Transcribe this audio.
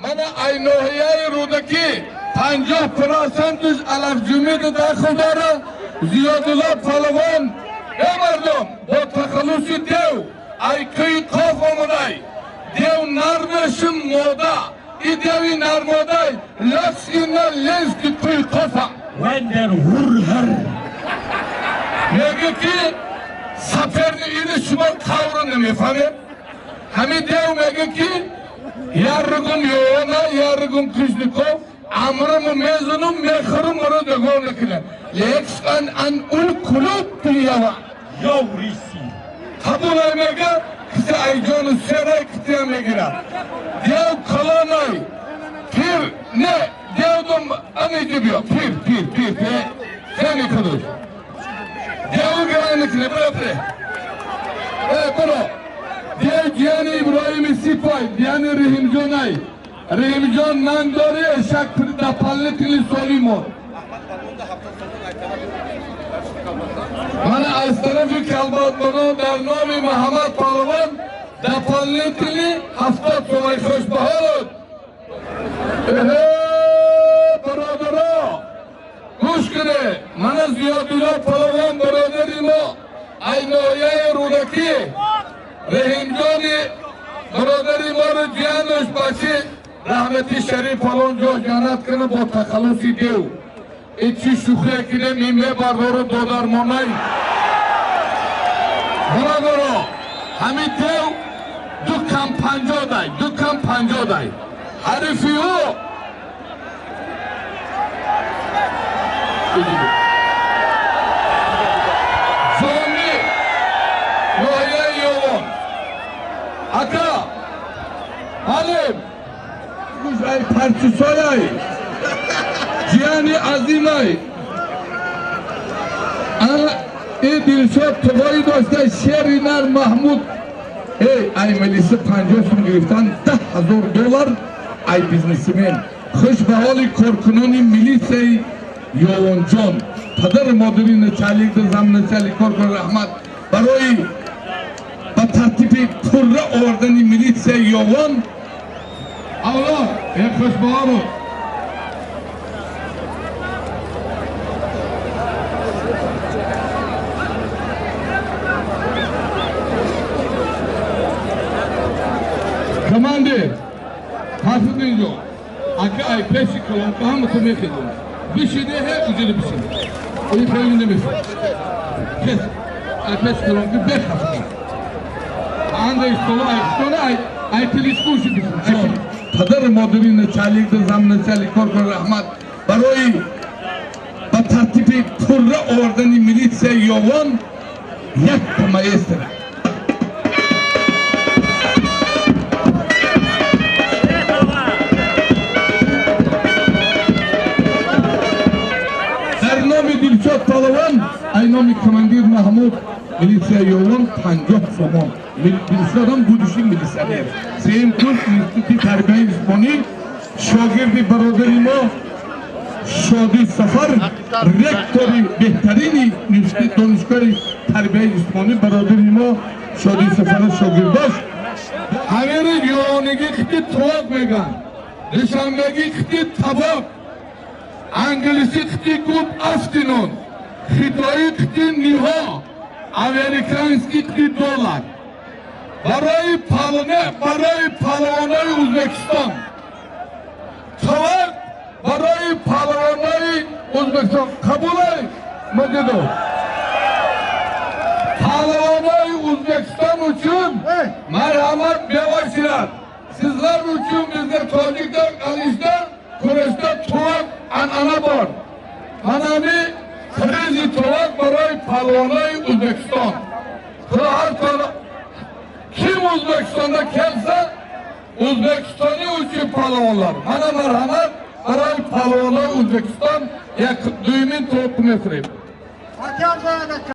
Мана ай ноҳияи Рӯдакӣ 50%-ш алафҷумида дахл дора. Зиёдулло Палвон, э мардум, бо тахаллуси Дев ай кӯи Қоф омадай. Дев нар мешим мода, и деви нармодай лафзина ленски кӯи Қофа. Вендер ҳур-ҳар. Мега ки саперни ини шумо қавра намефаҳмед. Ҳамин дев мега ки ярригум Ёвона, ярригум Кишников, амрыму мезунум, мехӯрум, маро догон мекунад. Лексан ан ул кулуб дунёва. Ёвриси. Қабулай мега, киси айҷону серай кития мегирад. Дев калонай, пир, не, девдум аниҷи биё, пир, пир, пир, пир, сени кудуш. Деву гиран мекунӣ, биро, бире. Э, биро. Дев ҷияни Иброҳими Сипой, ҷияни Реҳимҷонай. Реҳимҷон нанг дори, эшак дополнительный соли мон. Мана аз тарафи Калбатбоно дар номи Муҳаммад Палвон дополнительный 70 сомай. Хушбаҳорот. Эҳе, бародаро, гӯш кунед. Мана Зиёдулло Палвон бародари мо ай ноҳияи Рӯдакӣ, Реҳимҷони бародари моро ҷиянаш бачи раҳмати Шариф Палвон ҷош ҷаннат кунад бо тахаллуси Дев. И чӣ шӯхие кунем, ин мебардору додармонай. Бародаро, ҳамин дев ду кам панҷо дай, ду кам панҷо дай. Ҳарифи ӯ Ҷоми ноҳияи Ёвон. Ака, ҳалим, гӯш ай парчусояй, ҷияни азимай. Ана и Дилшод туғоӣ дошта, шери нар Маҳмуд. Эй, ай милиса 50 сум гирифтан 10 000 доллар ай бизнесмен. Хуш ба ҳоли коркунони милисияи Ёвонҷон. Падару модари начальник да замначальник коркун раҳмат барои ба тартиби пурра овардани милисияи Ёвон. Авлод, э хушбаҳору. Командир, Ҳафидинҷон, ака ай пеши колонка ҳамато мехезем. Бишине ҳе уҷида бишине. Уи хеле намешад. Кес, ай пеши колонка бехафтӣ. Анда истола ай истола ай ай телескуши бишин. Падару модари начальник да замначальник коркун раҳмат барои ба тартиби пурра овардани милисияи Ёвон якта маэстро. Дар номи Дилшод Палвон ай номи командир Маҳмуд милисияи Ёвон 50 сомон. Дилшодам будущий милиционер. Сеюм курс институти тарбияи ҷисмонӣ, шогирди бародари мо Шоди Сафар, ректори беҳтарини донишгоҳи тарбияи ҷисмонӣ, бародари мо Шоди Сафара шогирдош. Ҳамири ёвонигӣ қити туоқ меган, душанбегӣ қити табоқ, англисӣ қити good afternoon, хитоӣ қити ниҳо, американский қити доллар. Барои палне, барои палвонои Ӯзбекистон. Товар барои палвонои Ӯзбекистон. Қабулай, Маҷидов. Палвонои Ӯзбекистон uchun marhamat bevoshilar. Sizlar uchun bizda tojikda alishda kurashda tuvak an'ana bor. Manami prizi tuvak барои палвонои Ӯзбекистон. Xudo har kim O'zbekistonda kelsa, O'zbekistoni uchun palvonlar. Mana marhamat барои палвонои O'zbekiston як дуюмин топ мефирем.